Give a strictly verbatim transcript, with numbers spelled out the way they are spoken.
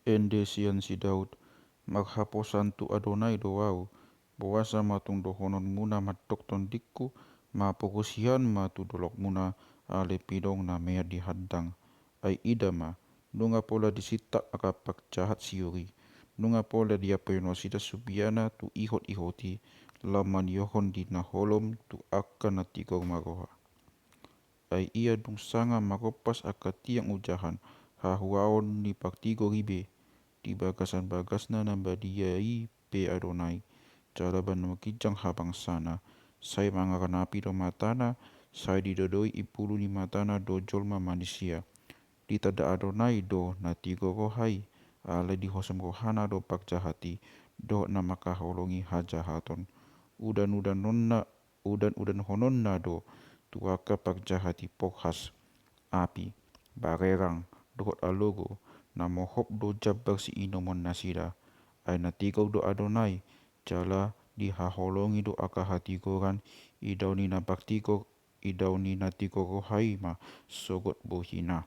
Ende sian si Daud. Marhaposan tu Adonai do ahu. Boasa ma tung dohononmuna mandok tondingku? Maporos hian ma tu dolokmuna, alai pidong na mean di handang. Ai ida ma, nunga pola disintak angka parjahat siori, nunga pola diampehon nasida supiana tu ihot-ihot i, laho maniohon di na holom tu angka na tigor marroha. Ai ia dung sanga marompas angka tiang ujahan, hahuaon ni partigor i be, di bagasan bagasna na badia i pe Adonai, jala banuan ginjang habangsana. Sai mangaranapi do matana, sai didodoi imbulu ni matana do jolma manisia. Ditanda Adonai do na tigor roha i, alai dihosom rohana do parjahat i, dohot na mangkaholongi hajahaton. Udan-udanonna, udan-udanhononna do tu angka parjahat i porhas, api, barerang, dohot alogo, na mohop do jambar siinumon nasida. Ai na tigor do Adonai, jala dihaholongi do angka hatigoran, idaon ni na partigor, idaon ni na tigor roha i ma sogot bohina.